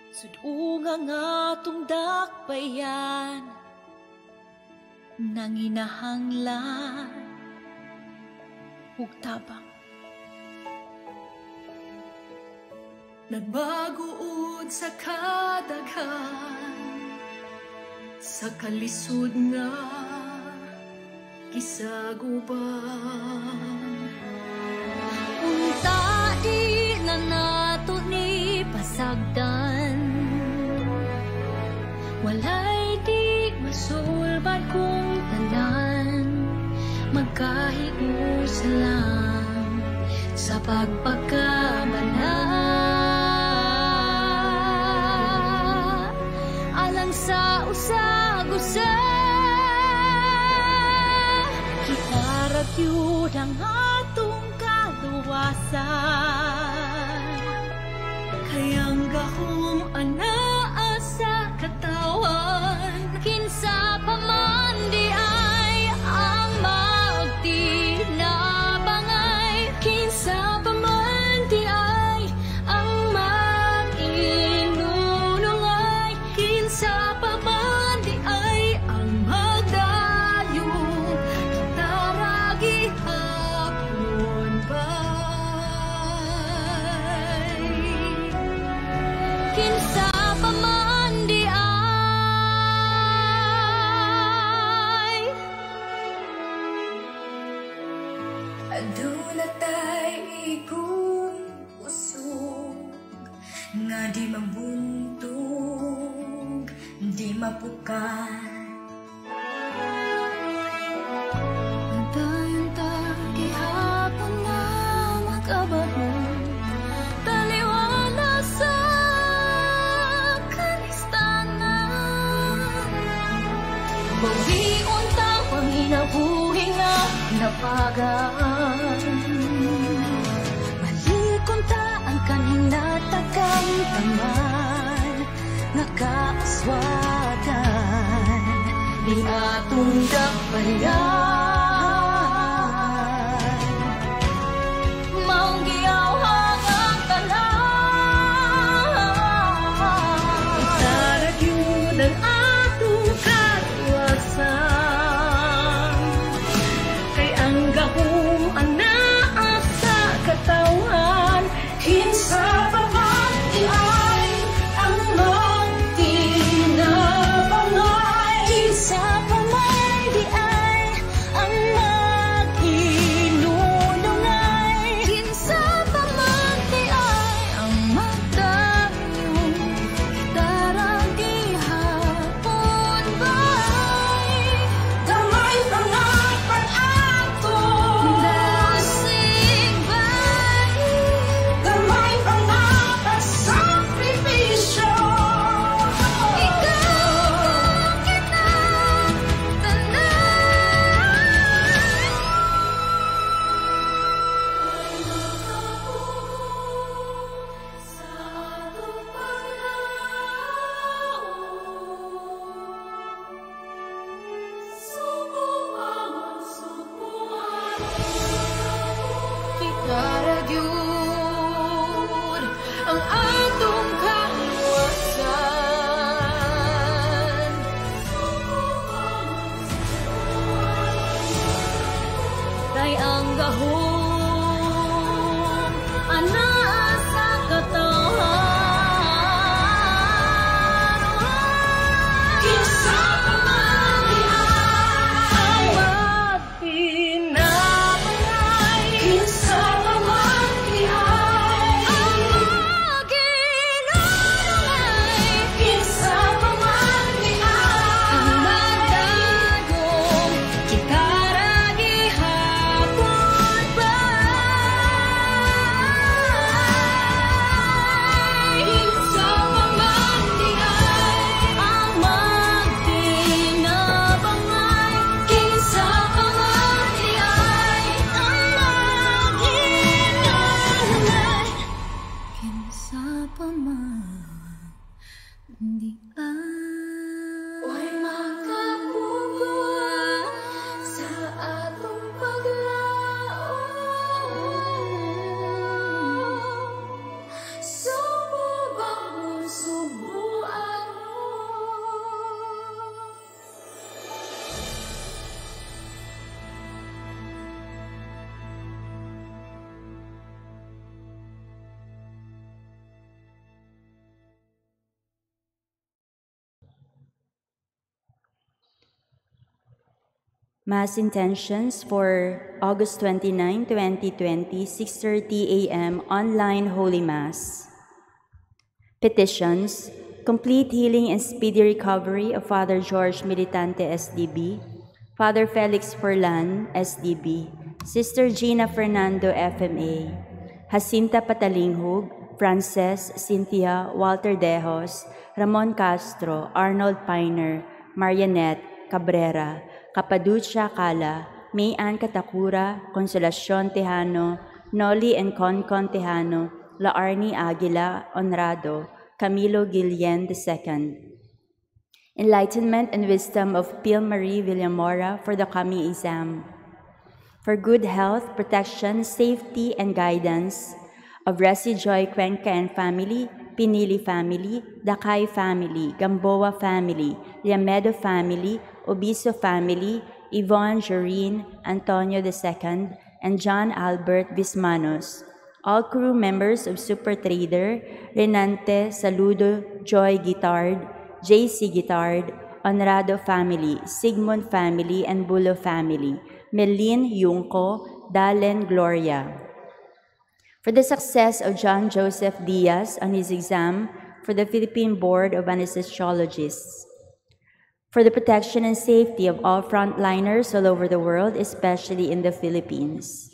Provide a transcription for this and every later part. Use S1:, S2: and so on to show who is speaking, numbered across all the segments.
S1: Sudunga nga atong dakbayan, nanginahanglan ug tabang.
S2: Nagbaguod sa kadaghan, sa kalisod nga gisaguban.
S1: Unta di na nato ni pasagdan, walay di masulbad kung tanan, magkahiusa lang sa pagpagkamala. Alang sa usag-usa, kita ra gyud ang atong kaluwasan.
S2: Kayang gahom anaa sa katawan,
S1: kinsa pa man di ay ang magtinabangay, kinsa pa man di ay ang mag-inunungay,
S2: kinsa pa man di ay ang magdayo, kita ra gihapon bay.
S1: Kinsa pa man di ay.
S3: Aduna tay igong usog nga di mabuntog, di mapukan.
S1: Padayon ta gihapon nga makabarong, taliwala sa kanistanan. Bawion ta panginabuhi nga napagaan, malikon ta ang kanhing natakamtaman nga kaaswagan ning atong dakbayan. Maong giyawhang ang tanan,
S2: Kita ra gyud ang atong kaluwasan, kay ang gahom anaa sa katawan, kinsa pa man di ay ang magtinabangay,
S1: kinsa pa man di ay ang mag-inunungay, kinsa pa man di ay ang magdayo, kita ra gihapon bay.
S2: Gamay pa nga pag-ato,
S1: Dasig bay,
S2: gamay pa nga pagsakripisyo.
S1: Ikaw kita tanan.
S2: Sa atong paglaom, subuan, subuan. Kita ra gyud ang atong kaluwasan.
S1: Kay ang gahom anaa sa katawan.
S2: Kinsa pa man di ay magtinabangay, kinsa pa man di ay
S1: Ang mag-inunungay,
S2: kinsa pa man di ay
S1: ang magdagong, kita ra gihapon bay.
S2: Kinsa pa man di ay
S1: Ang magtinabangay, kinsa pa man di ay ang mag-inunungay, kinsa pa man di ay.
S2: Way makapugon sa atong paglaom. Subo bangon, subo.
S4: Mass intentions for August 29, 2020, 6:30 a.m. online Holy Mass. Petitions: complete healing and speedy recovery of Father George Militante, SDB, Father Felix Furlan, SDB, Sister Gina Fernando, FMA, Jacinta Patalinghug, Frances, Cynthia, Walter Dejos, Ramon Castro, Arnold Piner, Marianette Cabrera, Capaducia Cala, May Ann Katakura, Consolacion Tejano, Noli and Concon Tejano, Laarni Aguila Honrado, Camilo Guillen II. Enlightenment and wisdom of Pil Marie Villamora for the coming exam. For good health, protection, safety, and guidance of Resi Joy Cuenca and family, Pinili family, Dakay family, Gamboa family, Liamedo family, Obiso family, Yvonne Joreen Antonio II, and John Albert Vismanos. All crew members of Super Trader, Renante Saludo, Joy Guitard, JC Guitard, Honrado family, Sigmund family, and Bulo family, Melin Yungko, Dalen Gloria. For the success of John Joseph Diaz on his exam for the Philippine Board of Anesthesiologists. For the protection and safety of all frontliners all over the world, especially in the Philippines.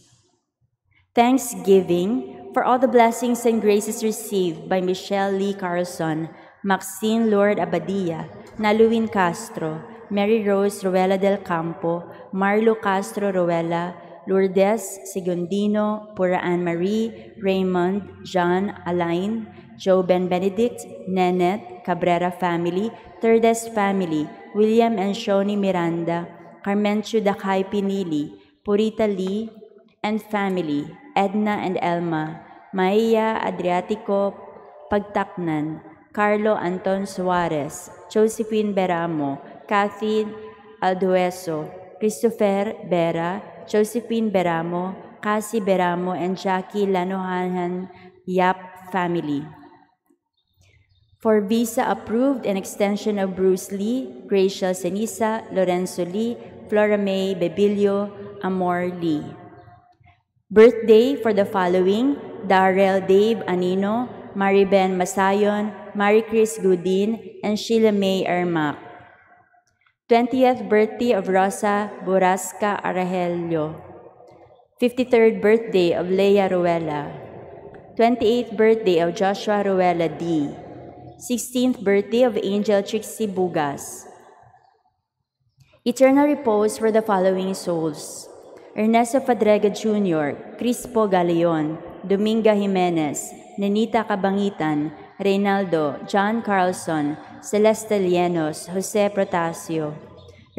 S4: Thanksgiving for all the blessings and graces received by Michelle Lee Carlson, Maxine Lord Abadia, Naluin Castro, Mary Rose Ruela del Campo, Marlo Castro Ruela, Lourdes Segundino, Puraan Marie, Raymond, John Alain, Joe Ben Benedict, Nenet, Cabrera family, Terdes family, William and Shoni Miranda, Carmencio Dakay Pinili, Purita Lee and family, Edna and Elma, Maia Adriatico Pagtaknan, Carlo Anton Suarez, Josephine Beramo, Kathy Aldueso, Christopher Bera, Josephine Beramo, Cassie Beramo, and Jackie Lanohanan Yap family. For visa approved and extension of Bruce Lee, Gracial Senisa, Lorenzo Lee, Flora May Bebilio, Amor Lee. Birthday for the following: Darrell Dave Anino, Mariben Masayon, Mary Chris Goodin, and Sheila May Ermac. 20th birthday of Rosa Burasca Arahelio. 53rd birthday of Leia Ruela. 28th birthday of Joshua Ruela D. 16th birthday of Angel Trixie Bugas. Eternal repose for the following souls: Ernesto Fadrega Jr., Crispo Galeon, Dominga Jimenez, Nenita Cabangitan, Reynaldo, John Carlson, Celeste Lienos, Jose Protasio,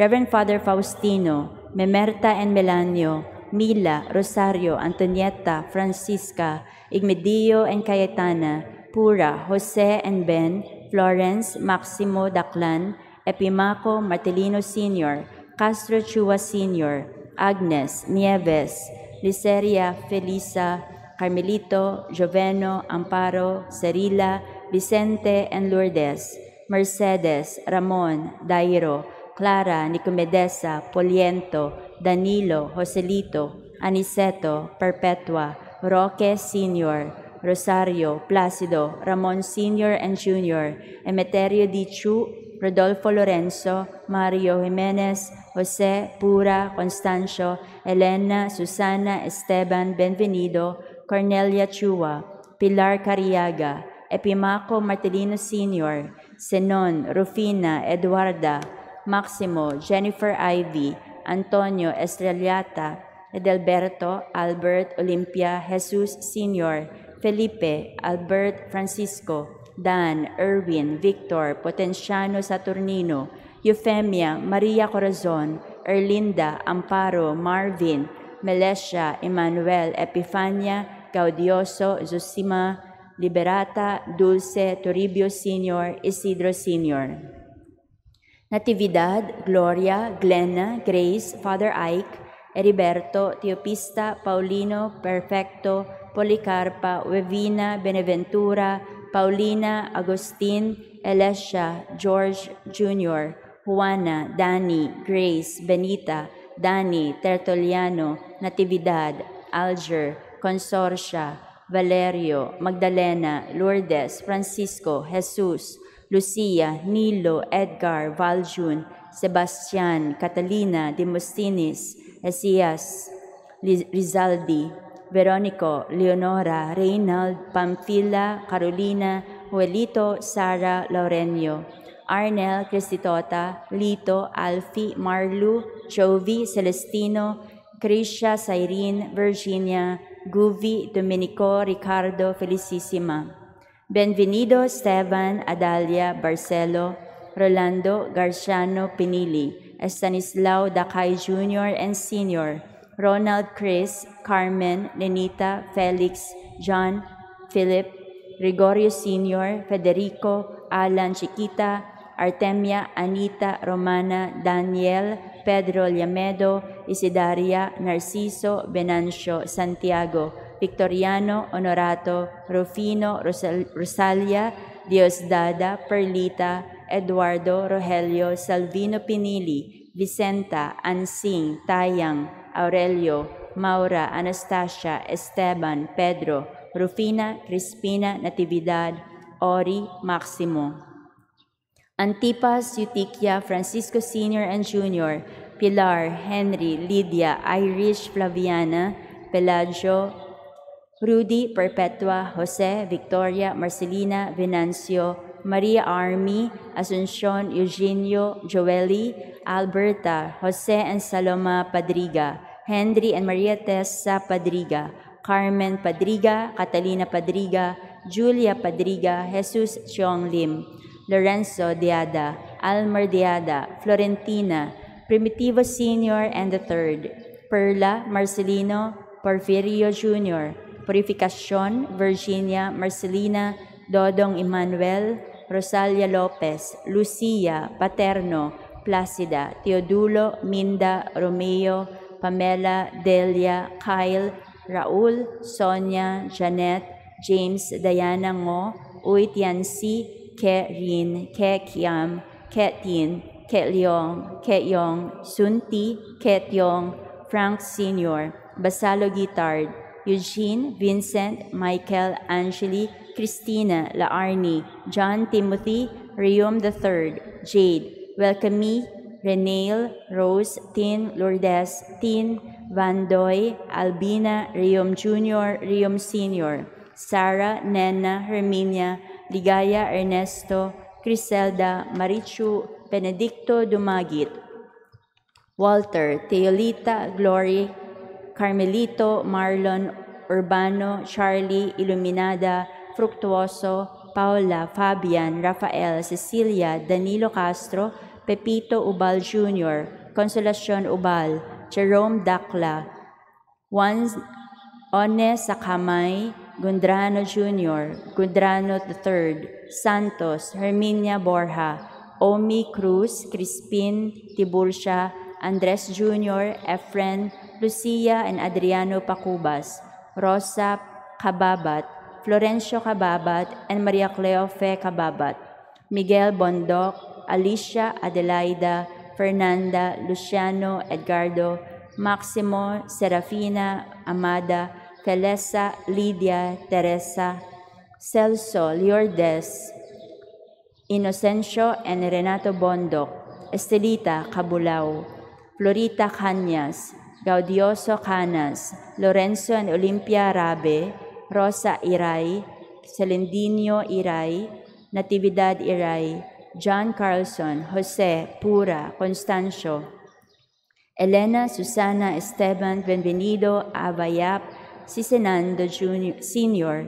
S4: Reverend Father Faustino, Memerta and Melanio, Mila, Rosario, Antonietta, Francisca, Igmedio and Cayetana, Pura, Jose and Ben, Florence, Maximo Daclan, Epimaco Martelino Sr., Castro Chua Sr., Agnes, Nieves, Liceria, Felisa, Carmelito, Joveno, Amparo, Cerila, Vicente, and Lourdes, Mercedes, Ramon, Dairo, Clara, Nicomedesa, Poliento, Danilo, Joselito, Aniceto, Perpetua, Roque Sr., Rosario, Placido, Ramon Sr. and Jr., Emeterio Di Chu, Rodolfo Lorenzo, Mario Jimenez, Jose, Pura, Constancio, Elena, Susana, Esteban, Benvenido, Cornelia Chua, Pilar Cariaga, Epimaco Martelino Sr., Zenon, Rufina, Eduarda, Maximo, Jennifer Ivy, Antonio Estrellata, Edelberto, Albert, Olympia, Jesus Sr., Felipe, Albert Francisco, Dan, Erwin, Victor, Potenciano Saturnino, Eufemia, Maria Corazon, Erlinda, Amparo, Marvin, Melesha, Emmanuel, Epifania, Gaudioso, Zosima, Liberata, Dulce, Toribio Sr., Isidro Sr. Natividad, Gloria, Glenna, Grace, Father Ike, Heriberto, Teopista, Paulino, Perfecto, Policarpa, Wevina, Beneventura, Paulina, Agustin, Elesha, George Jr., Juana, Danny, Grace, Benita, Danny, Tertuliano, Natividad, Alger, Consorcia, Valerio, Magdalena, Lourdes, Francisco, Jesus, Lucia, Nilo, Edgar, Valjun, Sebastian, Catalina, Demosthenes, Esias, Rizaldi, Veronico, Leonora, Reynald, Pamphila, Carolina, Juelito, Sara, Laurenio, Arnel, Cristitota, Lito, Alfie, Marlu, Jovi, Celestino, Krisha, Cyrene, Virginia, Guvi, Domenico, Ricardo, Felicissima. Benvenido, Esteban, Adalia, Barcelo, Rolando, Garciano, Pinili, Estanislao Dakay Jr. and Sr., Ronald, Chris, Carmen, Nenita, Felix, John, Philip, Gregorio Sr., Federico, Alan, Chiquita, Artemia, Anita, Romana, Daniel, Pedro Llamedo, Isidaria, Narciso, Venancio, Santiago, Victoriano, Honorato, Rufino, Rosalia, Diosdada, Perlita, Eduardo, Rogelio, Salvino Pinili, Vicenta, Ansing, Tayang, Aurelio, Maura, Anastasia, Esteban, Pedro, Rufina, Crispina, Natividad, Ori, Maximo. Antipas, Eutychia, Francisco Sr. and Jr., Pilar, Henry, Lydia, Irish, Flaviana, Pelagio, Rudy, Perpetua, Jose, Victoria, Marcelina, Venancio, Maria Army, Asuncion, Eugenio, Joeli, Alberta, Jose and Saloma Padriga, Henry and Maria Tessa Padriga, Carmen Padriga, Catalina Padriga, Julia Padriga, Jesus Chiong Lim, Lorenzo Diada, Almer Diada, Florentina, Primitivo Sr. and the Third, Perla, Marcelino, Porfirio Jr., Purificacion, Virginia, Marcelina, Dodong Emmanuel, Rosalia Lopez, Lucia, Paterno, Placida, Teodulo, Minda, Romeo, Pamela, Delia, Kyle, Raul, Sonia, Janet, James, Diana Ngo, Uy Tiansi, Ke Rin, Ke Kiam, Ke Tin, Ke Leong, Ke Yong, Sunti, Ke Tiong, Frank Sr., Basalo Guitard, Eugene, Vincent, Michael, Angeli, Christina, Laarni, John Timothy, Riom III, Jade, Welcome, Renail, Rose, Tin, Lourdes, Tin, Vandoy, Albina, Riom Jr., Riom Sr., Sarah, Nena, Herminia, Ligaya, Ernesto, Criselda, Marichu, Benedicto Dumagit, Walter, Teolita, Glory, Carmelito, Marlon, Urbano, Charlie, Iluminada, Fructuoso, Paula, Fabian, Rafael, Cecilia, Danilo Castro, Pepito Ubal Jr., Consolacion Ubal, Jerome Dakla, Juan One Sakamay, Gondrano Jr., Gondrano III, Santos, Herminia Borja, Omi Cruz, Crispin Tiburcia, Andres Jr., Efren, Lucia and Adriano Pacubas, Rosa Cababat, Florencio Cababat, and Maria Cleofe Cababat, Miguel Bondoc, Alicia Adelaida, Fernanda, Luciano, Edgardo, Maximo, Serafina, Amada, Felesa, Lydia, Teresa, Celso, Lourdes, Inocencio, and Renato Bondoc, Estelita Cabulao, Florita Cañas, Gaudioso Canas, Lorenzo and Olympia Rabe, Rosa Iray, Celendino Iray, Natividad Iray, John Carlson, Jose Pura, Constancio, Elena, Susana, Esteban, Benvenido, Avayap, Sisenando Jr., Sr.,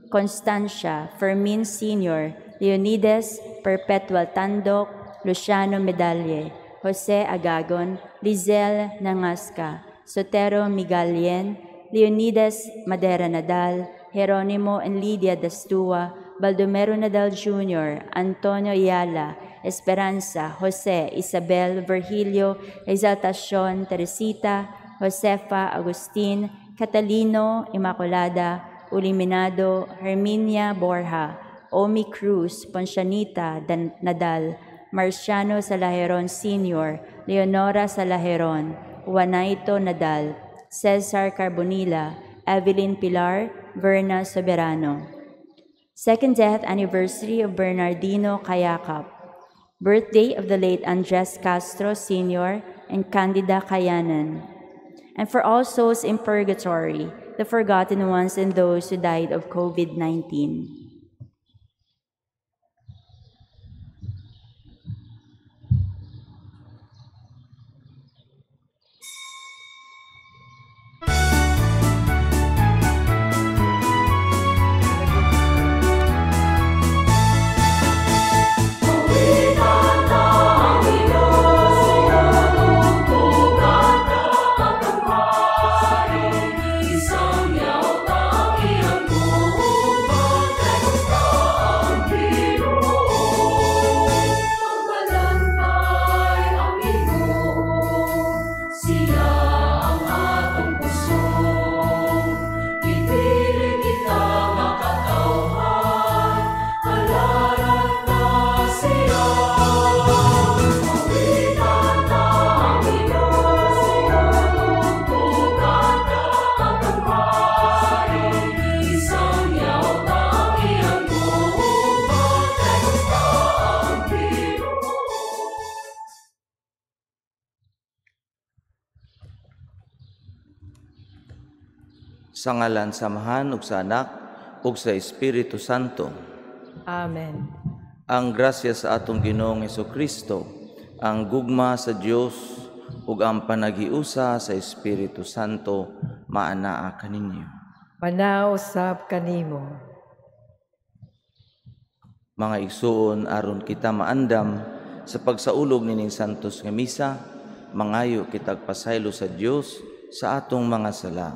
S4: Constancia, Fermin Sr., Leonides, Perpetual Tandok, Luciano Medalle, Jose Agagon, Lizelle Nangasca, Sotero Migalien, Leonidas Madera Nadal, Jeronimo and Lydia Dastua, Baldomero Nadal Jr., Antonio Ayala, Esperanza, Jose, Isabel, Virgilio, Exaltacion, Teresita, Josefa, Agustin, Catalino, Immaculada, Uliminado, Herminia Borja, Omi Cruz, Poncianita Nadal, Marciano Salaheron Sr., Leonora Salaheron, Juanaito Nadal, Cesar Carbonilla, Evelyn Pilar, Verna Soberano. Second death anniversary of Bernardino Kayakap. Birthday of the late Andres Castro Sr. and Candida Kayanan. And for all souls in purgatory, the forgotten ones and those who died of COVID-19.
S5: Sa ngalan sa Amahan ug sa Anak ug sa Espiritu Santo.
S6: Amen.
S5: Ang grasya sa atong Ginoong Hesukristo, ang gugma sa Dios ug ang panaghiusa sa Espiritu Santo maanaa kaninyo.
S6: Manausab kanimo.
S5: Mga igsuon, aron kita maandam sa pagsaulog nining santos nga misa, mangayo kitag pasaylo sa Dios sa atong mga sala.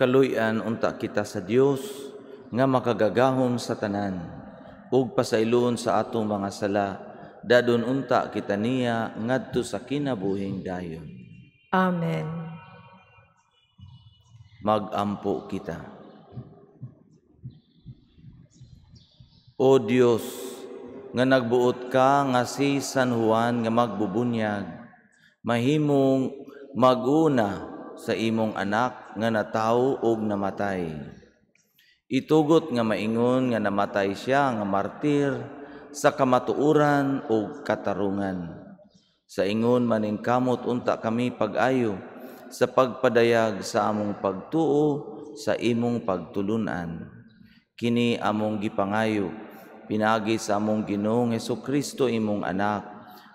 S5: Kaluy-an unta kita sa Dios nga makagagahom sa tanan ug pasayloon sa atong mga sala, dadon unta kita niya ngadto sa kinabuhing dayon.
S6: Amen.
S5: Magampo kita. O Dios, nga nagbuot ka nga si San Juan nga magbubunyag, mahimong maguna sa imong anak nga natawo og namatay. Itugot nga maingon nga namatay siya nga martir sa kamatuoran og katarungan. Sa ingon maningkamot unta kami pag-ayo sa pagpadayag sa among pagtuo sa imong pagtulunan. Kini among gipangayo pinaagi sa among Ginoong Hesukristo imong anak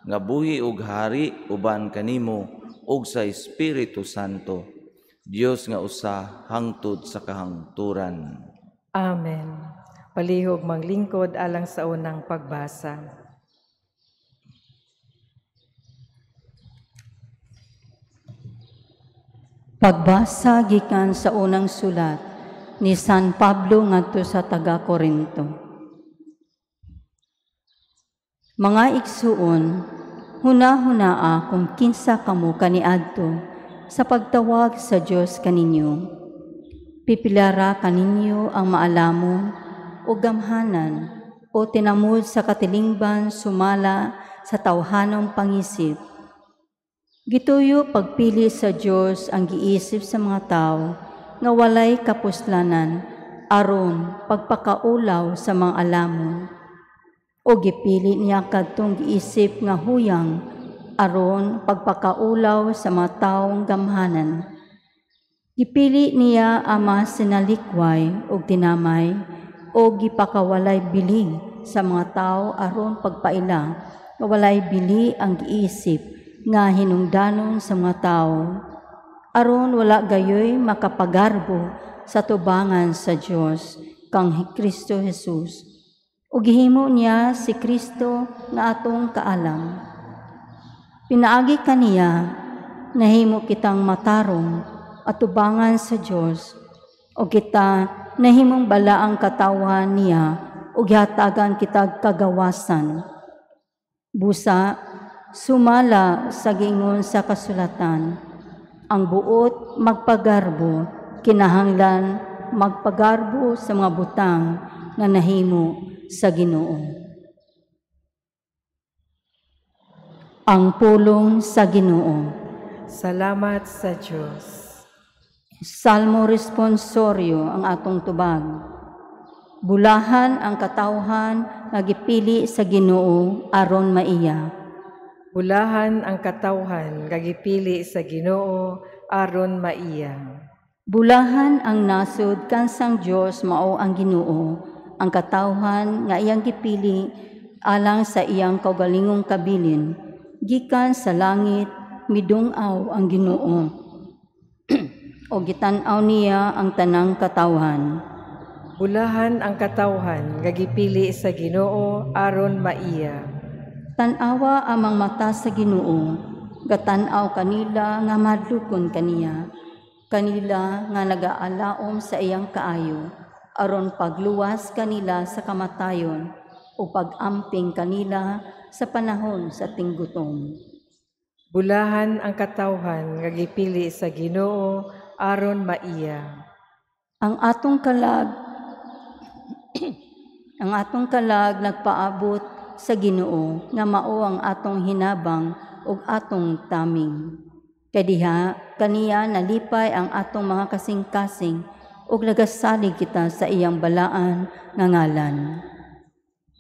S5: nga buhi og hari uban kanimo ug sa Espiritu Santo, Dios nga usa hangtod sa kahangturan.
S6: Amen. Palihog manglingkod alang sa unang pagbasa.
S7: Pagbasa gikan sa unang sulat ni San Pablo ngadto sa taga-Korinto. Mga igsuon, huna-hunaa kung kinsa kamo kaniadto sa pagtawag sa Dios kaninyo. Pipilara kaninyo ang maalamon o gamhanan o tinamod sa katilingban sumala sa tawhanong pangisip. Gituyo pagpili sa Dios ang giisip sa mga tao nga walay kapuslanan aron pagpakaulaw sa mga alamon. O gipili niya kadtong giisip nga huyang aron pagpakaulaw sa mga taong gamhanan. Gipili niya ang mga sinalikway og tinamay o gipakawalay bili sa mga tao aron pagpaila nga walay bili ang giisip nga hinungdanon sa mga tao, aron wala gayoy makapagarbo sa tubangan sa Dios kang Kristo Jesus. O gihimo niya si Kristo nga atong kaalam. Pinaagi kaniya nahimo kitang matarong at tubangan sa Dios, o kita nahimong balaang katawhan niya o gihatagan kitag kagawasan. Busa sumala sa giingon sa kasulatan, ang buot magpagarbo, kinahanglan magpagarbo sa mga butang nga nahimo sa Ginoo. Ang pulong sa Ginoo.
S6: Salamat sa Dios.
S7: Salmo responsorio ang atong tubag. Bulahan ang katawhan nga gipili sa Ginoo aron maiya.
S6: Bulahan ang katawhan nga gipili sa Ginoo aron maiya.
S7: Bulahan ang nasod kansang Dios mao ang Ginoo, ang katawhan nga iyang gipili alang sa iyang kaugalingong kabilin. Gikan sa langit midung-aw ang Ginoo. O gitan-aw niya ang tanang katawhan.
S6: Bulahan ang katawhan nga gipili sa Ginoo aron maiya.
S7: Tan-awa amang mata sa Ginoo, gatan-aw kanila nga madlukon kaniya, kanila nga nagaalaom sa iyang kaayo, aron pagluwas kanila sa kamatayon o pag-amping kanila sa panahon sa tinggutom.
S6: Bulahan ang katawhan nga gipili sa Ginoo aron maiya.
S7: Ang atong kalag ang atong kalag nagpaabot sa Ginoo nga mao ang atong hinabang ug atong taming. Kay diha kaniya nalipay ang atong mga kasing-kasing ug nagasalig kita sa iyang balaan nga ngalan.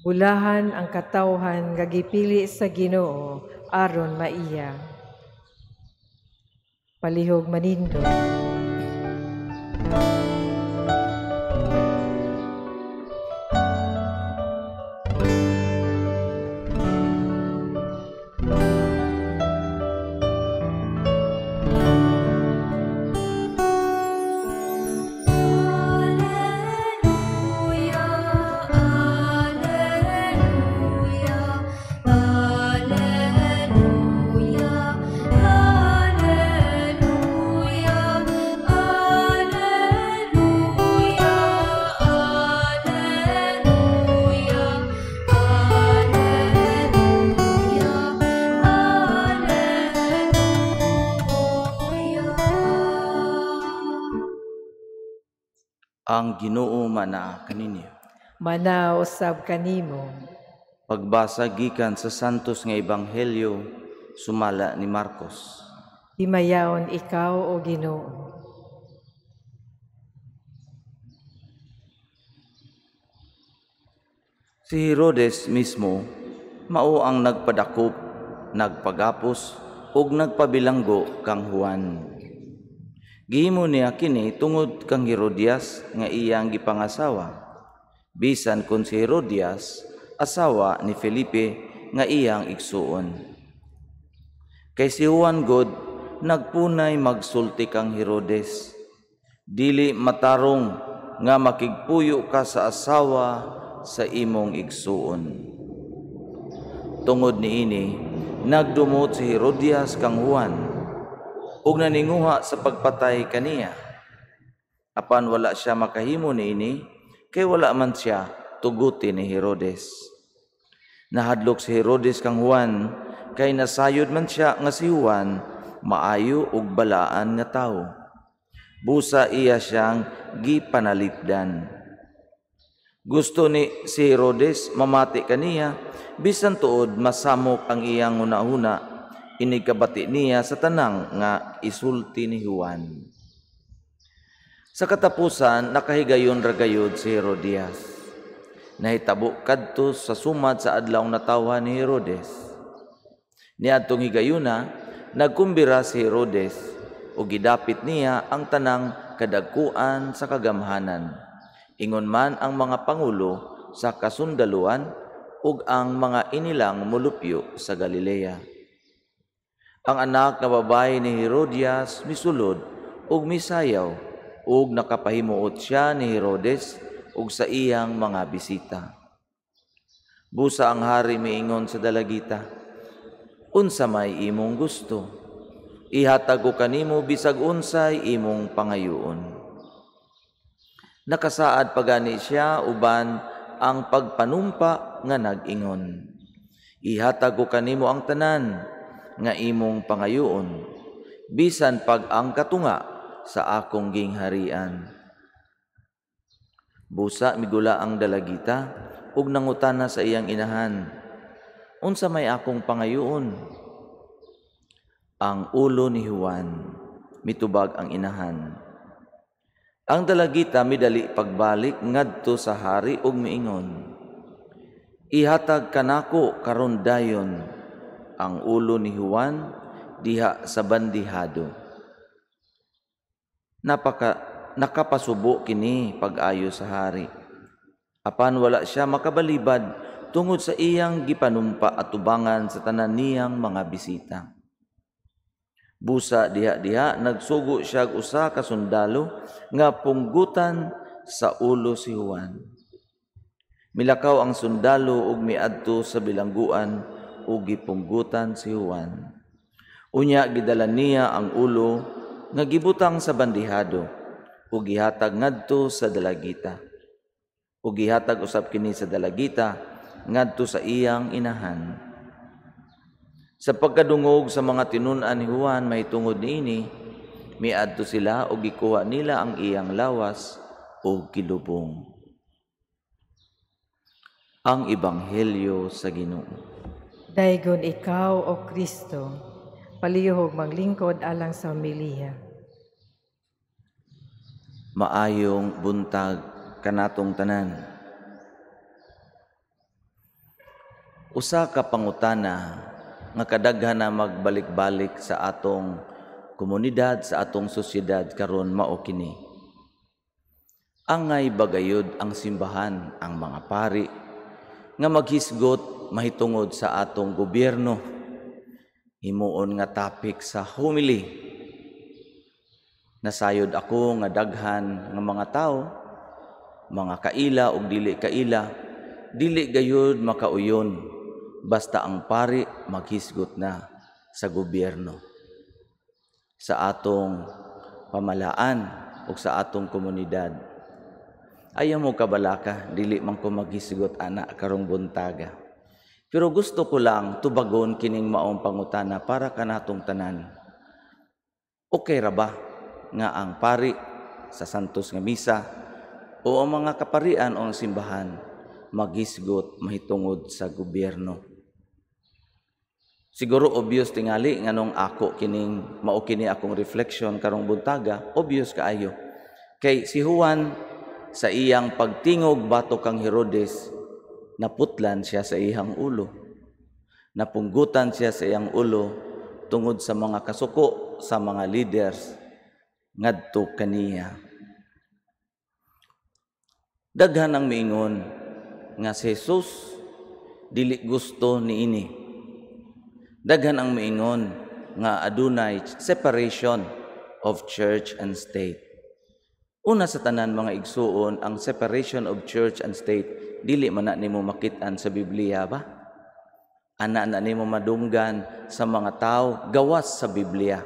S6: Bulahan ang katawhan nga gipili sa Ginoo aron maiya. Palihog manindog.
S5: Ang Ginoo mana kaninyo.
S6: Mana usab kanimo.
S5: Pagbasa gikan sa Santos nga Ebanghelyo sumala ni Marcos.
S6: Himayaon ikaw o Ginoo.
S5: Si Herodes mismo mao ang nagpadakop, nagpagapos ug nagpabilanggo kang Juan. Gihimo niya kini tungod kang Herodias nga iyang gipangasawa. Bisan kun si Herodias asawa ni Felipe nga iyang igsuon. Kay si Juan god nagpunay magsulti kang Herodes. Dili matarong nga makigpuyo ka sa asawa sa imong igsuon. Tungod niini nagdumot si Herodias kang Juan. ug naninguha sa pagpatay kaniya. Apan wala siya makahimo niini kay wala man siya tuguti ni Herodes. Nahadlok si Herodes kang Juan kay nasayod man siya nga si Juan maayo ug balaan nga tawo. Busa iya siyang gipanalipdan. Gusto ni si Herodes mamati kaniya, bisan tuod masamok ang iyang hunahuna, inig kabati niya sa tanang nga isulti ni Juan. Sa katapusan, nakahigayon ra gayud si Herodias. Nahitabo kadto sa sumad sa adlaw natawhan ni Herodes. Niadtong higayuna, nagkumbira si Herodes ug gidapit niya ang tanang kadagkuan sa kagamhanan. Ingon man ang mga pangulo sa kasundaluan ug ang mga inilang molupyo sa Galilea. Ang anak nga babae ni Herodias misulod ug misayaw ug nakapahimuot siya ni Herodes ug sa iyang mga bisita. Busa ang hari miingon sa dalagita, "Unsa may imong gusto? Ihatag ko kanimo bisag unsay imong pangayoon." Nakasaad pagani siya uban ang pagpanumpa nga nag-ingon, "Ihatag ko kanimo ang tanan nga imong pangayoon, bisan pag ang katunga sa akong gingharian." Busa migula ang dalagita ug nangutana sa iyang inahan, "Unsa may akong pangayoon?" "Ang ulo ni Juan," mitubag ang inahan. Ang dalagita midali pagbalik ngadto sa hari ug miingon, "Ihatag kanako karon dayon ang ulo ni Juan diha sa bandihado." Nakapasubo kini pag-ayo sa hari. Apan wala siya makabalibad tungod sa iyang gipanumpa atubangan sa tanan niyang mga bisita. Busa diha-diha nagsugo siya og usa ka sundalo nga punggutan sa ulo si Juan. Milakaw ang sundalo ug miadto sa bilangguan ug gipunggutan si Juan. Unya gidala niya ang ulo nga gibutang sa bandihado ug gihatag ngadto sa dalagita. Ug gihatag usab kini sa dalagita ngadto sa iyang inahan. Sa pagkadungog sa mga tinun-an ni Juan mahitungod niini, miadto sila ug gikuha nila ang iyang lawas ug gilubong. Ang Ebanghelyo sa Ginoo.
S6: Daygon ikaw, O Kristo, palihog maglingkod alang sa homiliya.
S5: Maayong buntag kanatong tanan. Usa ka pangutana nga kadaghan na magbalik-balik sa atong komunidad, sa atong sosyedad karon mao kini. Angay bagayod ang simbahan, ang mga pari nga maghisgot mahitungod sa atong gobyerno, himuon nga topic sa homily. Nasayod ako nga daghan nga mga tao, mga kaila ug dili kaila, dili gayud makauyon basta ang pari maghisgot na sa gobyerno, sa atong pamalaan o sa atong komunidad. Ayaw mo kabalaka, dili man ko maghisgot ana karong buntaga. Pero gusto ko lang tubagon kining maong pangutana para kanatong tanan. Okay ra ba nga ang pari sa Santos nga Misa o ang mga kaparian o ang simbahan maghisgot mahitungod sa gobyerno? Siguro obvious tingali nganong ako kining mao kini akong reflection karong buntaga, obvious kaayo. Kay si Juan sa iyang pagtingog batok kang Herodes, naputlan siya sa iyang ulo. Napunggutan siya sa iyang ulo tungod sa mga kasuko sa mga leaders ngadto kaniya. Daghan ang miingon nga si Jesus dili gusto niini. Daghan ang miingon nga adunay separation of church and state. Una sa tanan mga igsuon, ang separation of church and state dili man na nimo makit-an sa Biblia ba? Ana na nimo madunggan sa mga tao gawas sa Biblia.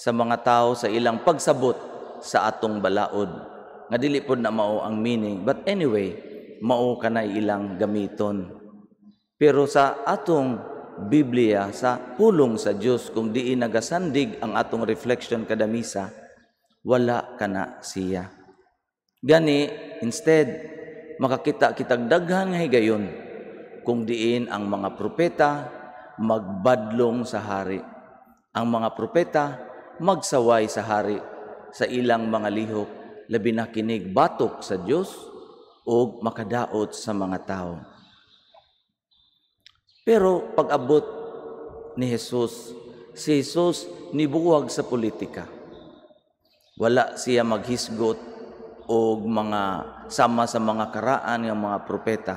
S5: sa mga tao sa ilang pagsabot sa atong balaod nga dili pod na mao ang meaning, but anyway, mao kanay ilang gamiton. Pero sa atong Biblia, sa pulong sa Dios, kung diin nagasandig ang atong reflection kada misa, wala kana siya. Gani instead, makakita kitag daghan nga higayon kung diin ang mga propeta magbadlong sa hari, ang mga propeta magsaway sa hari sa ilang mga lihok, labi na kinig batok sa Dios o makadaot sa mga tao. Pero pag-abot ni Jesus, si Jesus nibuwag sa politika. Wala siya maghisgot og mga sama sa mga karaan ng mga propeta.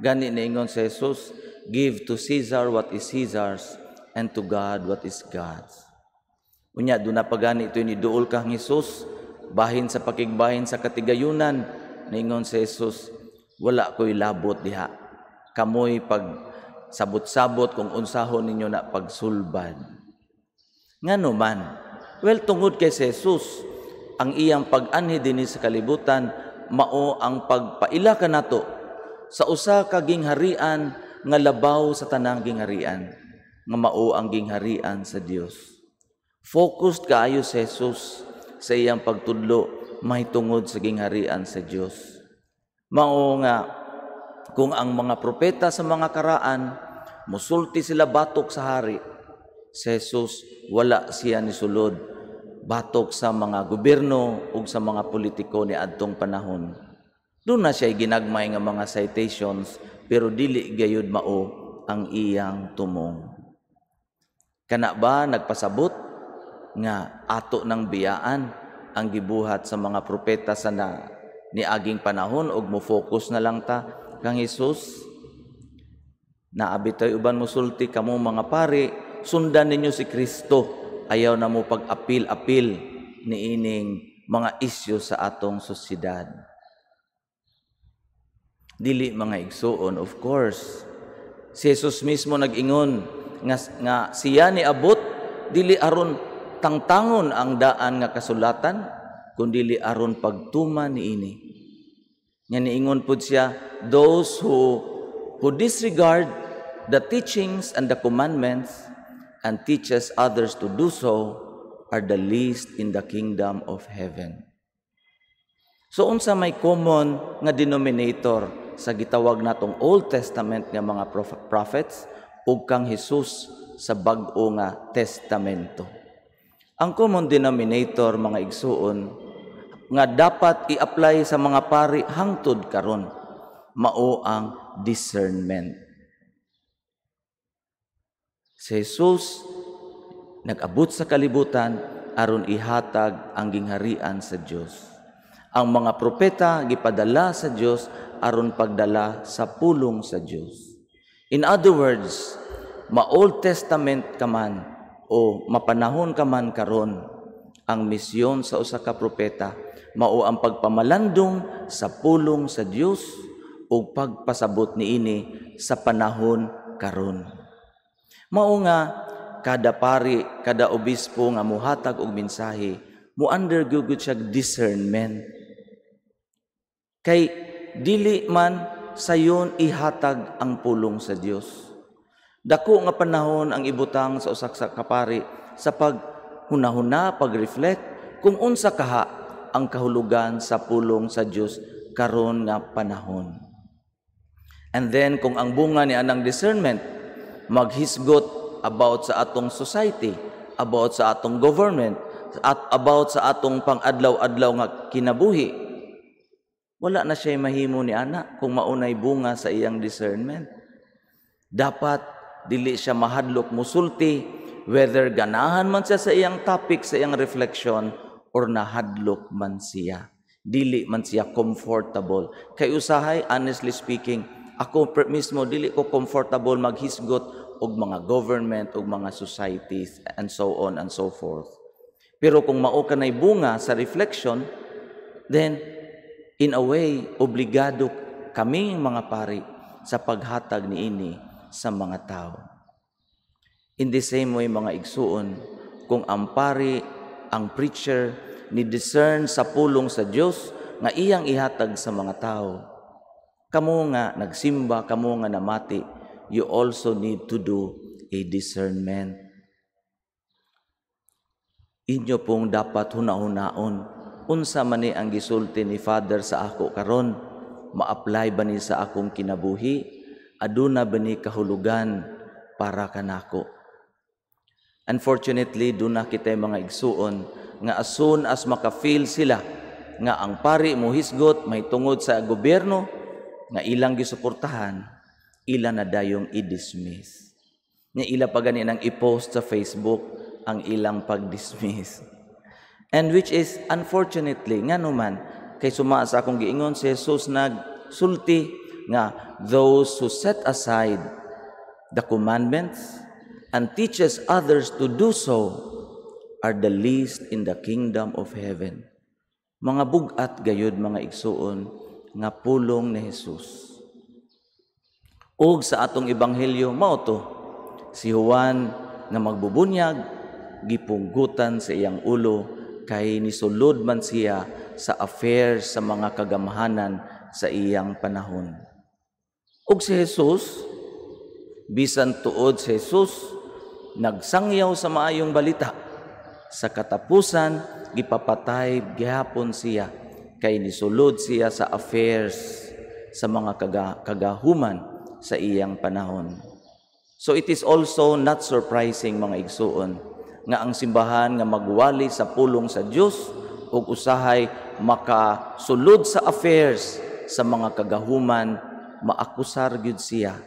S5: Gani niingon si Jesus, "Give to Caesar what is Caesar's and to God what is God's." Unya duna pa gani ito ni duol kang Jesus bahin sa pakigbahin sa katigayunan. Niingon si Jesus, "Wala ko'y labot diha. Kamoy pag sabot-sabot kung unsahon ninyo na pagsulbad." Ngano man? Well, tungod kay si Jesus, ang iyang pag-anhi dinhi sa kalibutan mao ang pagpaila kanato sa usa ka gingharian nga labaw sa tanang gingharian, nga mao ang gingharian sa Dios. Focused kaayo si Jesus sa iyang pagtudlo mahitungod sa gingharian sa Dios. Mao nga kung ang mga propeta sa mga karaan musulti sila batok sa hari, si Jesus wala siya ni sulod batok sa mga gobyerno ug sa mga politiko ni adtong panahon. Duna siya ginagmay nga mga citations, pero dili gayud mao ang iyang tumong. Kana ba nagpasabot nga ato ng biyaan ang gibuhat sa mga propeta sa na niaging panahon ug mo focus na lang ta kang Hesus? Naa bitoy uban musulti, "Kamo mga pari, sundan ninyo si Kristo, ayaw na mo pag-apil-apil niining mga isyu sa atong sosyedad." Dili, mga igsuon, of course. Si Jesus mismo nag-ingon nga siya ni abot dili aron tangtangon ang daan nga kasulatan, kundili aron pagtuman niini. Nga niingon pud siya, "Those who disregard the teachings and the commandments and teaches others to do so are the least in the kingdom of heaven." So unsa may common nga denominator sa gitawag natong Old Testament nga mga prophets ug kang Jesus sa Bag-o nga Testamento? Ang common denominator, mga igsuon, nga dapat i-apply sa mga pari hangtod karon, mao ang discernment. Si Jesus nag-abot sa kalibutan aron ihatag ang gingharian sa Dios. Ang mga propeta gipadala sa Dios aron pagdala sa pulong sa Dios. In other words, ma-Old Testament ka man o mapanahon ka man karon, ang misyon sa usa ka propeta mao ang pagpamalandong sa pulong sa Dios ug pagpasabot niini sa panahon karon. Mao nga kada pari, kada obispo nga muhatag og mensahe, mo undergo gud siya discernment. Kay dili man sayon ihatag ang pulong sa Dios. Dako nga panahon ang ibutang sa usa ka pari sa paghunahuna, pag-reflect kung unsa kaha ang kahulugan sa pulong sa Dios karon nga panahon. And then kung ang bunga ni anang discernment maghisgot about sa atong society, about sa atong government, at about sa atong pang-adlaw-adlaw nga kinabuhi, wala na siya mahimo ni ana kung maunay bunga sa iyang discernment. Dapat dili siya mahadlok musulti, whether ganahan man siya sa iyang topic, sa iyang reflection, or nahadlok man siya. Dili man siya comfortable. Kay usahay, honestly speaking, ako mismo dili ko comfortable maghisgot og mga government og mga societies and so on and so forth. Pero kung mao kanay bunga sa reflection, then in a way, obligado kaming mga pari sa paghatag niini sa mga tao. In the same way, mga igsuon, Kung ang pari, ang preacher, ni discern sa pulong sa Dios nga iyang ihatag sa mga tao. Kamo nga nagsimba, kamo nga namati, you also need to do a discernment. Inyo pong dapat huna-hunaon, unsa man ni ang gisulti ni Father sa ako karon, ma-apply ba ni sa akong kinabuhi? Aduna ba ni kahulugan para kanako? Unfortunately, duna kitay mga igsuon nga as soon as maka-feel sila nga ang pari mohisgot may tungod sa gobyerno nga ilang gisuportahan, ila na dayong i-dismiss. Nga ila pa gani nang i-post sa Facebook ang ilang pag-dismiss. And which is unfortunately, nga naman, kay suma sa akong giingon si Jesus nagsulti nga those who set aside the commandments and teaches others to do so are the least in the kingdom of heaven. Mga bugat gayud mga igsuon nga pulong ni Jesus. Ug sa atong ebanghelyo mao to, si Juan nga magbubunyag gipunggutan sa iyang ulo kay nisulod man siya sa affairs sa mga kagamhanan sa iyang panahon. Ug si Jesus, bisan tuod si Jesus nagsangyaw sa maayong balita, sa katapusan gipapatay gihapon siya kay nisulod siya sa affairs sa mga kagahuman sa iyang panahon. So it is also not surprising mga igsuon nga ang simbahan nga magwali sa pulong sa Dios ug usahay makasulod sa affairs sa mga kagahuman, maakusar gyud siya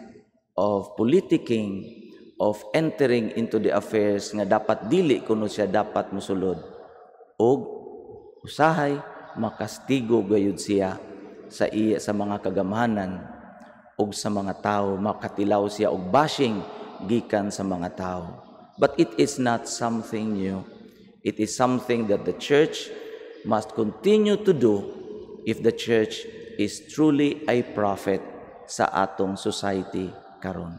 S5: of politicking, of entering into the affairs nga dapat dili kuno siya dapat mosulod. Og usahay makastigo gayud siya sa iya sa mga kagamhanan og sa mga tao, makatilaw siya og bashing gikan sa mga tao. But it is not something new. It is something that the church must continue to do if the church is truly a prophet sa atong society karon.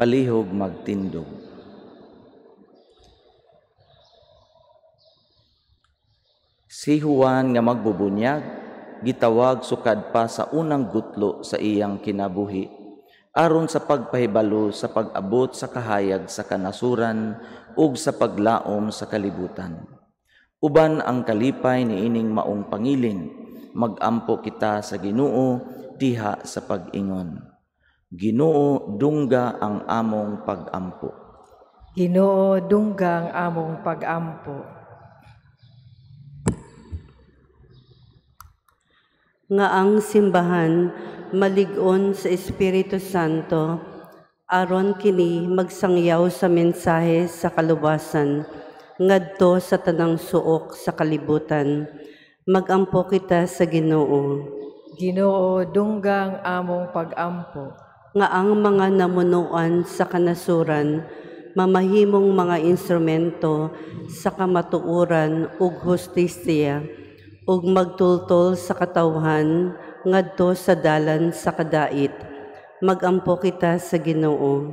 S5: Palihog magtindog. Si Juan nga magbubunyag, gitawag sukad pa sa unang gutlo sa iyang kinabuhi, aron sa pagpahibalo sa pag-abot sa kahayag sa kanasuran ug sa paglaom sa kalibutan. Uban ang kalipay niining maong pangilin, magampo kita sa Ginoo diha sa pag-ingon. Ginoo, dungga ang among pag-ampo.
S6: Ginoo, dungga ang among pag-ampo.
S8: Nga ang simbahan malig-on sa Espiritu Santo, aron kini magsangyaw sa mensahe sa kaluwasan ngadto sa tanang suok sa kalibutan. Magampo kita sa Ginoo.
S6: Ginoo, dungga ang among pag-ampo.
S8: Nga ang mga namunuan sa kanasuran mamahimong mga instrumento sa kamatuoran ug hustisya ug magtultol sa katawhan ngadto sa dalan sa kadait. Magampo kita sa Ginoo.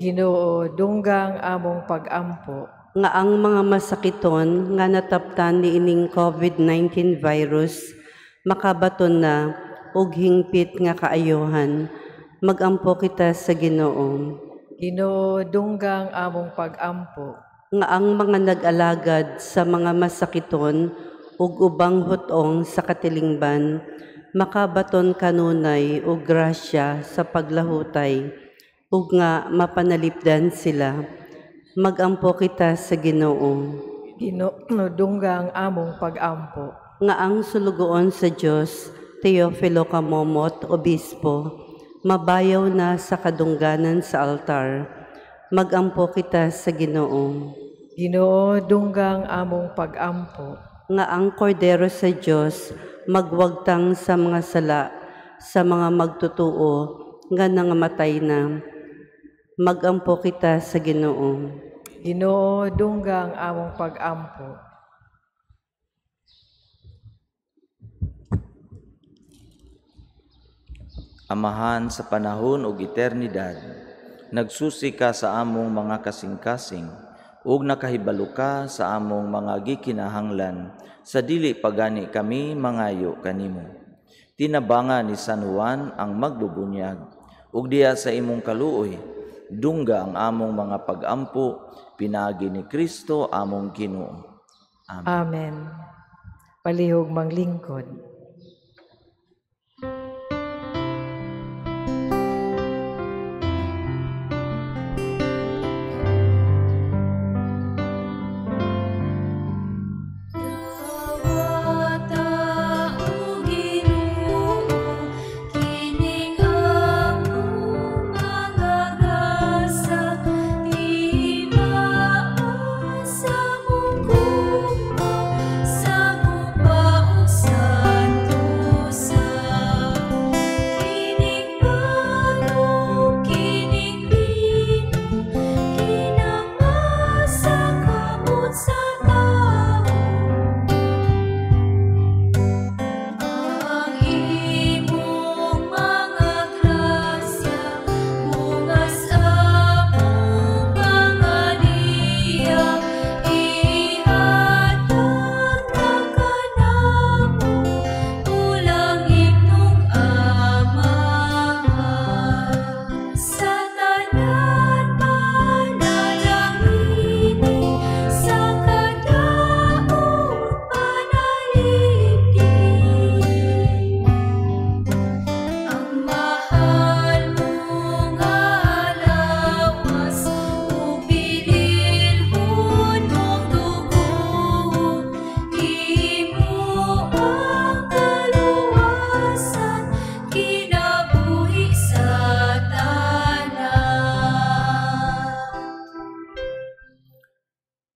S6: Ginoo, dungga ang among pag-ampo.
S8: Nga ang mga masakiton nga nataptan niining COVID-19 virus makabaton na og hingpit nga kaayohan. Magampo kita sa Ginoo.
S6: Ginoo, dungga ang among pag-ampo.
S8: Nga ang mga nag-alagad sa mga masakiton ug ubang hutong sa katilingban makabaton kanunay og grasya sa paglahutay ug nga mapanalipdan sila. Magampo kita sa Ginoo.
S6: Ginoo, dungga ang among pag-ampo.
S8: Nga ang sulugoon sa Dios, Teofilo Camomot, Obispo, mabayaw na sa kadungganan sa altar. Magampo kita sa Ginoo.
S6: Ginoo, dungga ang among pag-ampo.
S8: Nga ang kordero sa Dios magwagtang sa mga sala sa mga magtutuo nga nangamatay na. Magampo kita sa Ginoo.
S6: Ginoo, dungga ang among pag-ampo.
S5: Amahan sa panahon ug eternidad, nagsusi ka sa among mga kasing-kasing ug nakahibalo ka sa among mga gikinahanglan sa dili pagani kami mangayo kanimo. Tinabanga ni San Juan ang magbubunyag ug diha sa imong kaluoy dungga ang among mga pagampo pinaagi ni Kristo among Ginoo. Amen.
S6: Amen. Palihog manglingkod.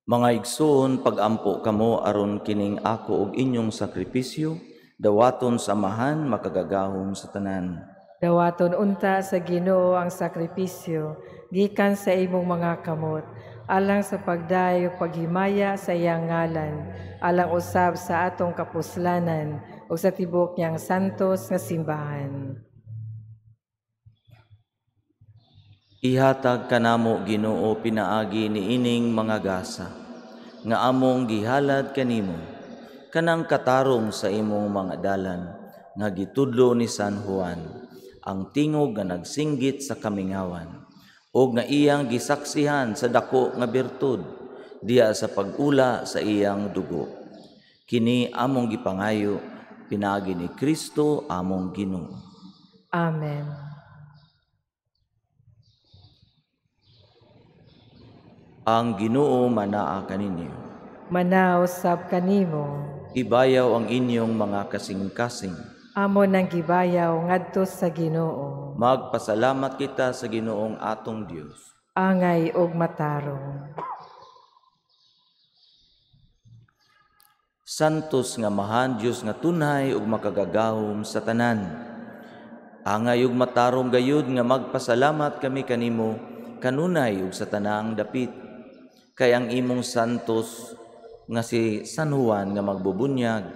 S5: Mga igsoon, pag-ampo kamo aron kining ako ug inyong sakripisyo, dawaton sa Amahan makagagahom sa tanan.
S6: Dawaton unta sa Ginoo ang sakripisyo gikan sa imong mga kamot, alang sa pagdayo paghimaya sa iyang ngalan, alang usab sa atong kapuslanan ug sa tibuok niyang santos nga simbahan.
S5: Ihatag kanamo Ginoo pinaagi niining mga gasa nga among gihalad kanimo, kanang katarong sa imong mga dalan nga gitudlo ni San Juan, ang tingog nga nagsinggit sa kamingawan ug nga iyang gisaksihan sa dako nga birtud diha sa pag-ula sa iyang dugo. Kini among gipangayo pinaagi ni Kristo among Ginoo.
S6: Amen.
S5: Ang Ginoo manaa kaninyo.
S6: Manaw sab kanimo.
S5: Ibayaw ang inyong mga kasing-kasing.
S6: Amo nang gibayaw ngadto sa Ginoo.
S5: Magpasalamat kita sa Ginoong atong Dios.
S6: Angay og matarong.
S5: Santos nga mahan Dios nga tunhay ug makagagahom sa tanan. Angay ug matarong gayud nga magpasalamat kami kanimo kanunay ug sa tanang dapit. Kay ang imong santos nga si San Juan nga magbubunyag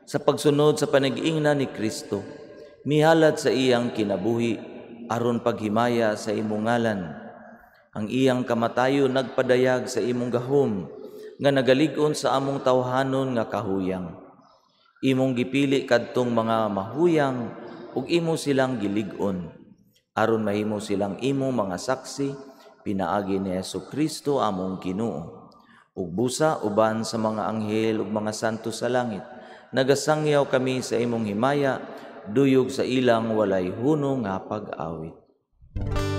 S5: sa pagsunod sa panag-ingna ni Kristo, mihalad sa iyang kinabuhi aron paghimaya sa imong ngalan. Ang iyang kamatayon nagpadayag sa imong gahom nga nagalig-on sa among tawhanon nga kahuyang. Imong gipili kadtong mga mahuyang ug imo silang gilig-on aron mahimo silang imong mga saksi pinaagi ni Jesu Kristo among Ginoo. Ug busa uban sa mga anghel ug mga santo sa langit, nagasangyaw kami sa imong himaya, duyog sa ilang walay huno nga pag-awit.
S2: Puno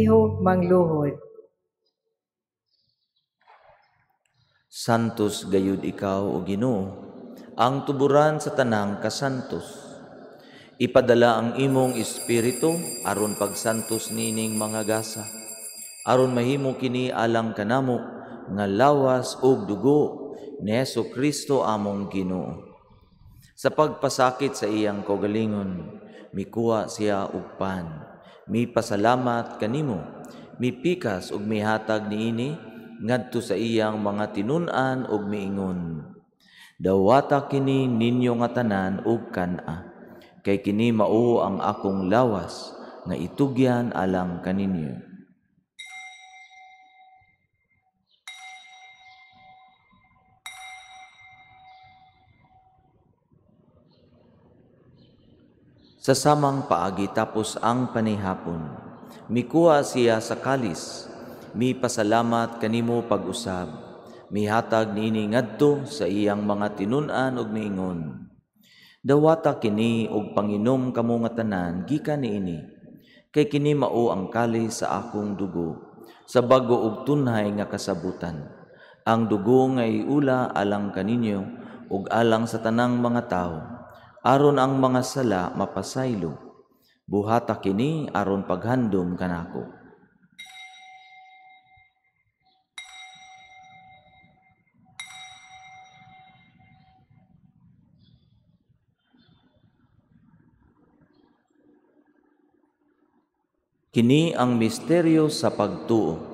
S6: Palihog mangluhod.
S5: Santos gayud ikaw, o Ginoo, ang tuburan sa tanang kasantos. Ipadala ang imong espiritu aron pagsantos nining mga gasa, aron mahimo kini alang kanamo nga lawas ug dugo ni Hesukristo among Ginoo. Sa pagpasakit sa iyang kaugalingon, mikuha siya og pan, mipasalamat kanimo, mipikas ug mihatag niini ngadto sa iyang mga tinun-an ug miingon, dawata kini ninyo nga tanan ug kan-a, kay kini mao ang akong lawas nga itugyan alang kaninyo. Sa samang paagi tapos ang panihapon, mikuha siya sa kalis, mipasalamat kanimo pag-usab, mihatag niini ngadto sa iyang mga tinun-an ug miingon, dawata kini og panginom kamo nga tanan gikan niini, kay kini mao ang kalis sa akong dugo, sa bag-o ug tunhay nga kasabutan, ang dugo nga iula alang kaninyo ug alang sa tanang mga tawo, aron ang mga sala mapasaylo. Buhata kini aron paghandom kanako. Kini ang misteryo sa pagtuo.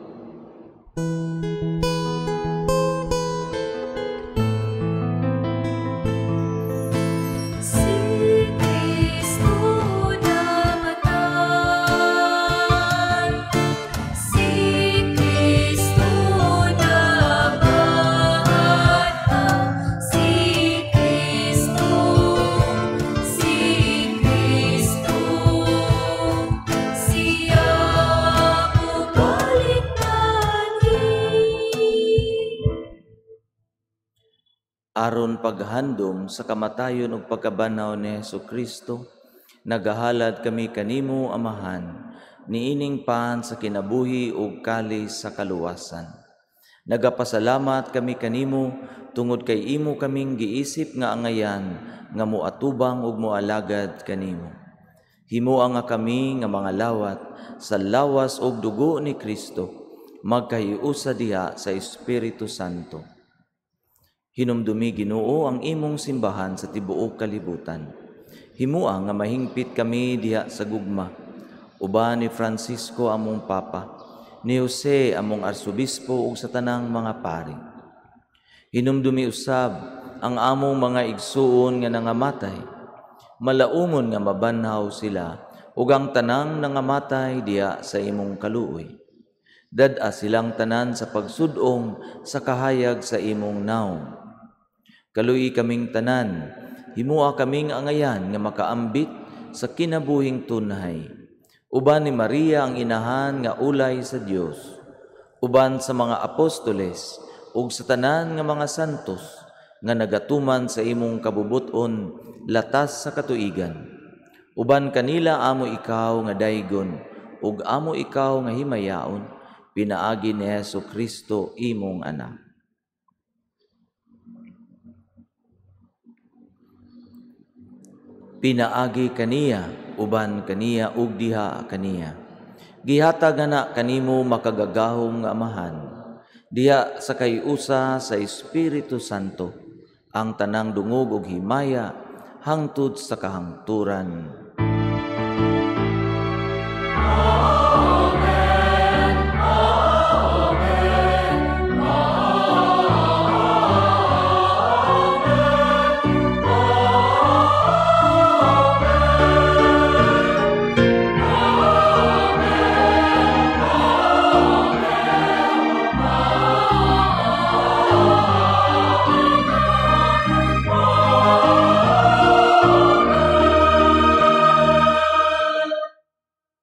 S2: Si Kristo namatay, si Kristo nabanhaw, si Kristo, si Kristo, siya mobalik anhi.
S5: Aron paghandom sa kamatayon ug pagkabanhaw ni Hesukristo, nagahalad kami kanimo, Amahan, niining pan sa kinabuhi ug kalis sa kaluwasan. Nagapasalamat kami kanimo tungod kay imo kaming giisip nga angayan nga moatubang ug moalagad kanimo. Himoa nga kami nga mga lawat sa lawas ug dugo ni Kristo, magkahiusa diha sa Espiritu Santo. Hinumdumi Ginoo ang imong simbahan sa tibuok kalibutan. Himoa nga mahingpit kami diha sa gugma. Uban ni Francisco among Papa, ni Jose among Arsobispo ug sa tanang mga pari. Hinumdumi usab ang among mga igsuon nga nangamatay. Malaumon nga mabanhaw sila ug ang tanang nangamatay diha sa imong kaluoy. Dad-a silang tanan sa pagsud-ong sa kahayag sa imong nawong. Kaluoy kaming tanan, himoa kaming angayan nga makaambit sa kinabuhing tunhay. Uban ni Maria ang inahan nga ulay sa Dios, uban sa mga apostoles ug sa tanan nga mga santos nga nagatuman sa imong kabubut-on latas sa katuigan. Uban kanila amo ikaw nga daygon ug amo ikaw nga himayaon, pinaagi ni Hesukristo imong anak. Pinaagi kaniya, uban kaniya ug diha kaniya. Gihatag ana kanimo makagagahom nga Amahan, diha sa kayusa sa Espiritu Santo, ang tanang dungog ug himaya hangtod sa kahangturan.
S2: Amen. Amen.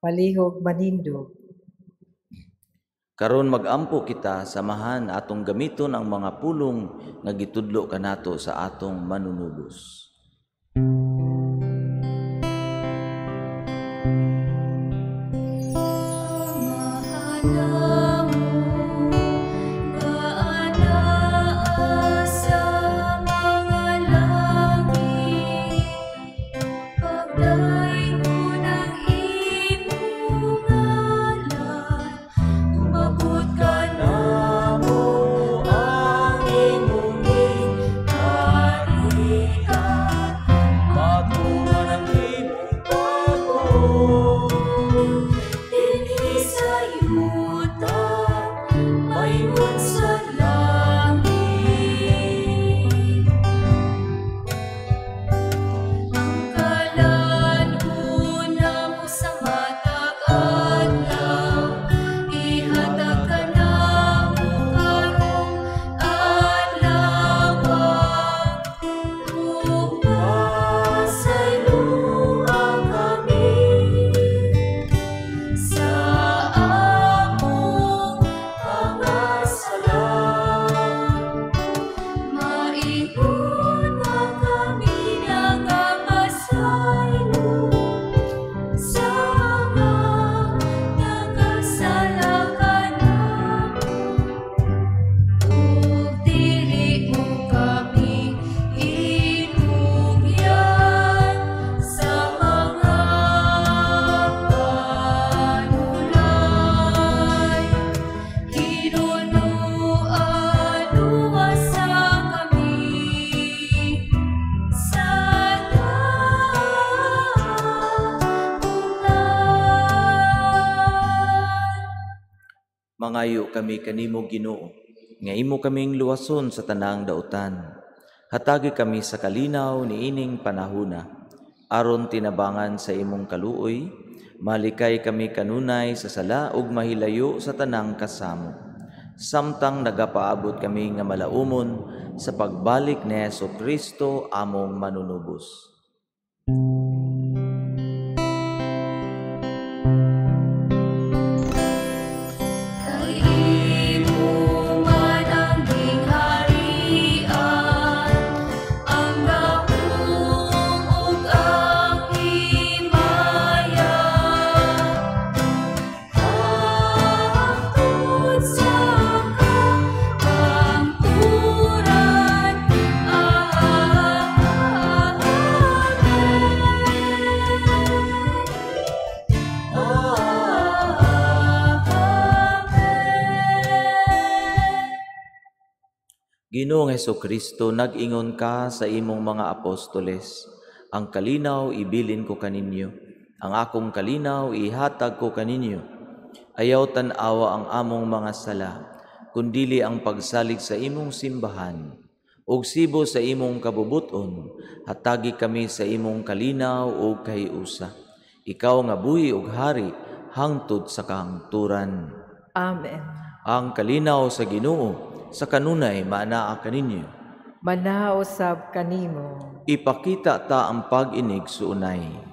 S6: Palihog manindog.
S5: Karon magampo kita, samahan atong gamiton ang mga pulong nga gitudlo kanato sa atong manunubos.
S2: Amahan,
S5: Mangayo kami kanimo, Ginoo, nga imo kaming luwason sa tanang dautan. Hatagi kami sa kalinaw niining panahuna, aron tinabangan sa imong kaluoy, malikay kami kanunay sa sala ug mahilayo sa tanang kasamo. Samtang nagapaabot kami nga malaumon sa pagbalik ni Hesus Kristo among manunubos. Ginoong Hesukristo, nag-ingon ka sa imong mga apostoles, ang kalinaw ibilin ko kaninyo, ang akong kalinaw ihatag ko kaninyo. Ayaw tan-awa ang among mga sala, kundili ang pagsalig sa imong simbahan. Ug sibo sa imong kabubuton, hatagi kami sa imong kalinaw ug kahiusa. Ikaw nga buhi ug hari hangtod sa kahangturan.
S6: Amen.
S5: Ang kalinaw sa Ginoo sa kanunay maanaa kaninyo.
S6: Manausab kanimo.
S5: Ipakita ta ang pag-inig suunay.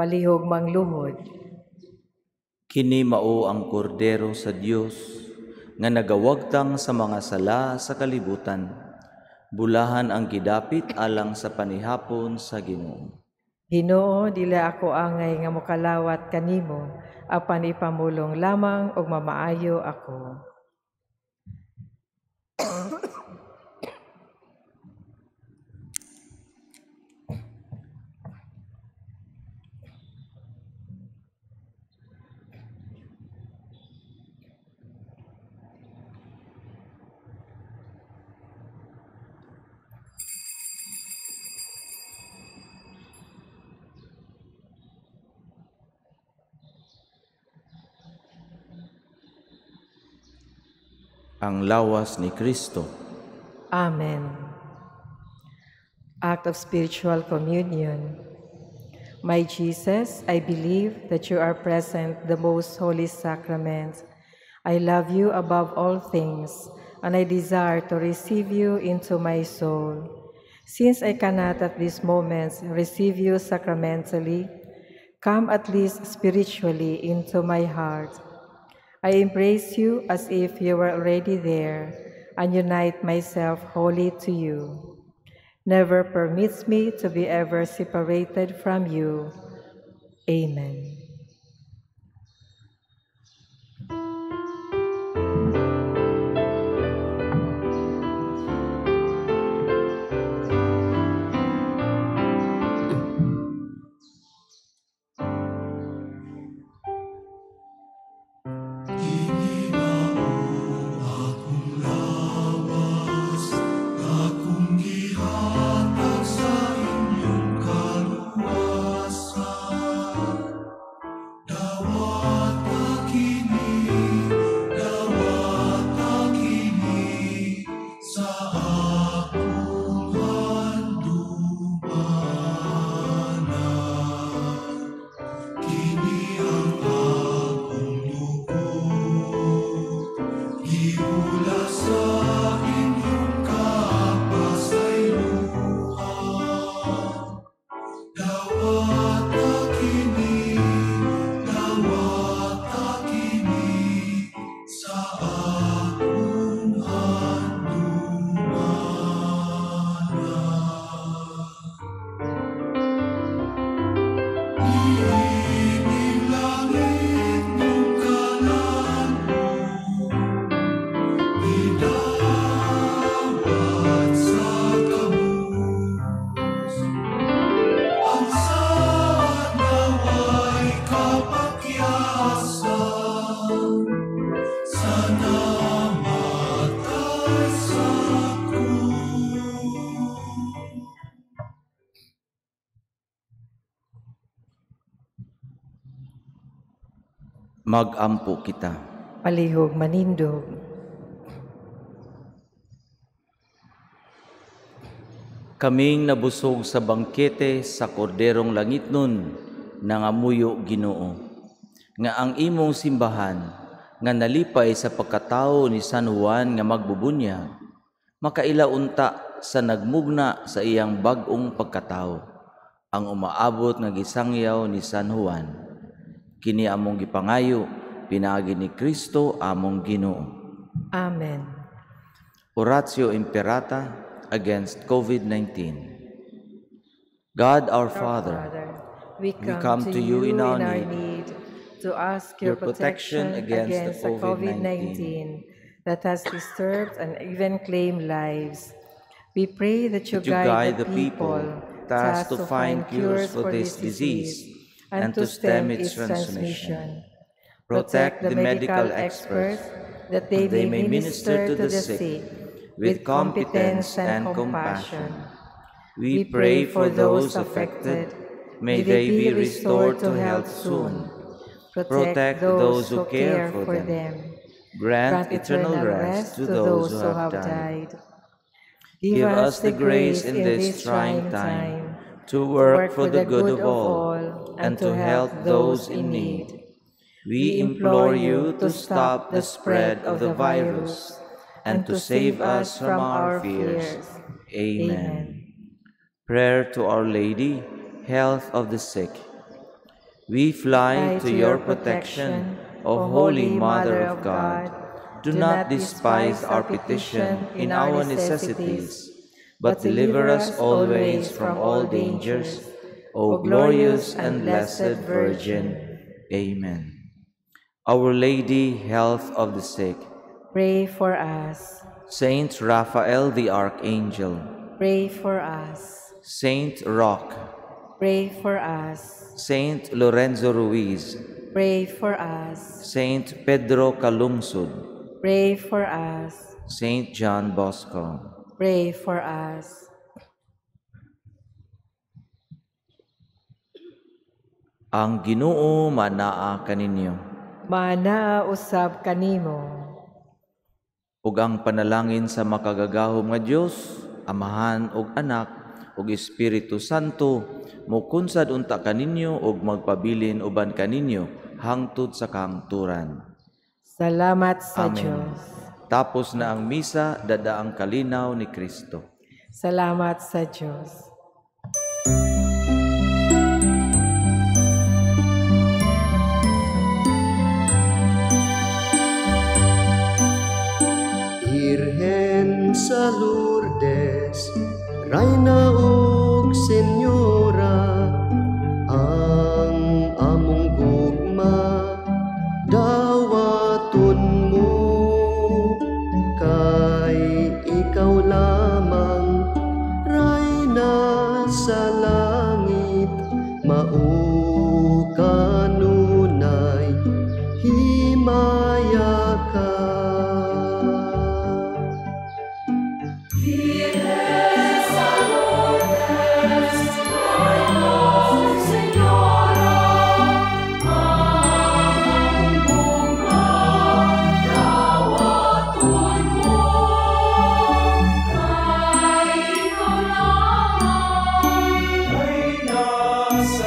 S6: Palihog mangluhod.
S5: Kini mao ang kordero sa Dios nga nagawagtang sa mga sala sa kalibutan. Bulahan ang gidapit alang sa panihapon sa Ginoo.
S6: Ginoo, dili ako angay nga mokalawat kanimo, apan ipamulong lamang og mamaayo ako.
S5: Ang lawas ni Kristo.
S6: Amen. Act of Spiritual Communion. My Jesus, I believe that you are present the most holy sacrament. I love you above all things, and I desire to receive you into my soul. Since I cannot at this moment receive you sacramentally, come at least spiritually into my heart. I embrace you as if you were already there, and unite myself wholly to you. Never permits me to be ever separated from you. Amen.
S2: Niining langit mong kalan-on, Gidawat sa kabus. Ang saad naway kapakyasan sa namatay sa krus.
S5: Magampo kita.
S6: Palihog manindog.
S5: Kaming nabusog sa bangkete sa Korderong Langitnon, nangamuyo Ginoo, nga ang imong simbahan nga nalipay sa pagkatawo ni San Juan nga magbubunyag, makaila unta sa nagmugna sa iyang bag-ong pagkatawo, ang umaabot nga gisangyaw ni San Juan. Kini among gipangayo, pinaagi ni Kristo among Ginoo.
S6: Amen.
S5: Oratio Imperata against COVID-19. God our Father,
S6: we come to you in our need to ask your protection against the COVID-19 that has disturbed and even claimed lives. We pray that you guide the people
S5: tasked to find cures for this disease and to stem its transmission. Protect the medical experts
S6: that they may minister to the sick
S5: with competence and compassion. We pray for those affected. May they be restored to health soon. Protect those who care for them. Grant eternal rest to those who have died. Give us the grace in this trying time to work for the good of all and to help those in need. We implore you to stop the spread of the virus and to save us from our fears. Amen. Prayer to Our Lady, Health of the Sick. We fly to your protection, O Holy Mother of God. Do not despise our petition in our necessities, but deliver us always from all dangers, O glorious and blessed Virgin. Amen. Our Lady, Health of the Sick,
S6: pray for us.
S5: Saint Raphael the Archangel,
S6: pray for us.
S5: Saint Roch,
S6: pray for us.
S5: Saint Lorenzo Ruiz,
S6: pray for us.
S5: Saint Pedro Calungsod,
S6: pray for us.
S5: Saint John Bosco,
S6: pray for us.
S5: Ang Ginoo manaa kaninyo.
S6: Manaa usab kanimo.
S5: Ug ang panalangin sa makagagahom nga Dios, Amahan ug Anak ug Espiritu Santo, mokunsad unta kaninyo ug magpabilin uban kaninyo hangtod sa kahangturan.
S6: Salamat sa
S5: Amen.
S6: Dios.
S5: Tapos na ang misa, dada ang kalinaw ni Kristo.
S6: Salamat sa Dios.
S9: Birhen sa Lourdes, Reyna ug Senyora, ang among gugma dawaton mo, kay ikaw lamang Reyna sa langit, mao kanunay himaya ka.
S2: Reyna sa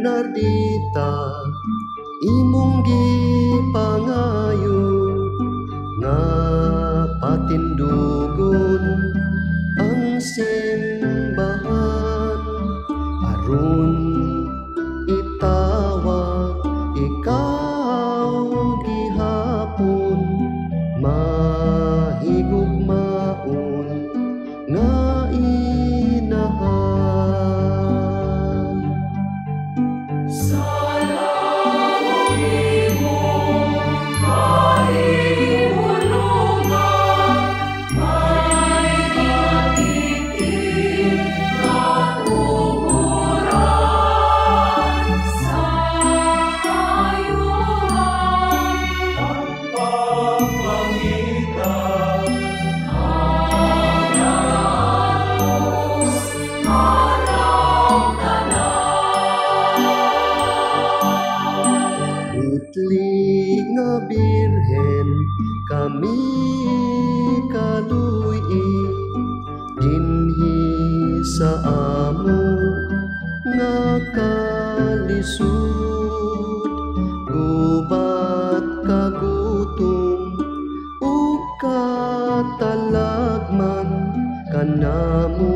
S9: Bernardita, imong gipangayo nga patindugon ang simbahan aron itawag ikaw gihapon mahigugmaon nga inahan.
S2: Salamat nimo kahibulungan, may di matitil nga tuburan sa kayuhan
S10: Pagpangita
S2: ang nagaantos adlaw tanan.
S9: Putli nga Birhen, kami kaluy-i dinhi sa amo nga kalisod, gubat kagutom ug katalagman kanamo.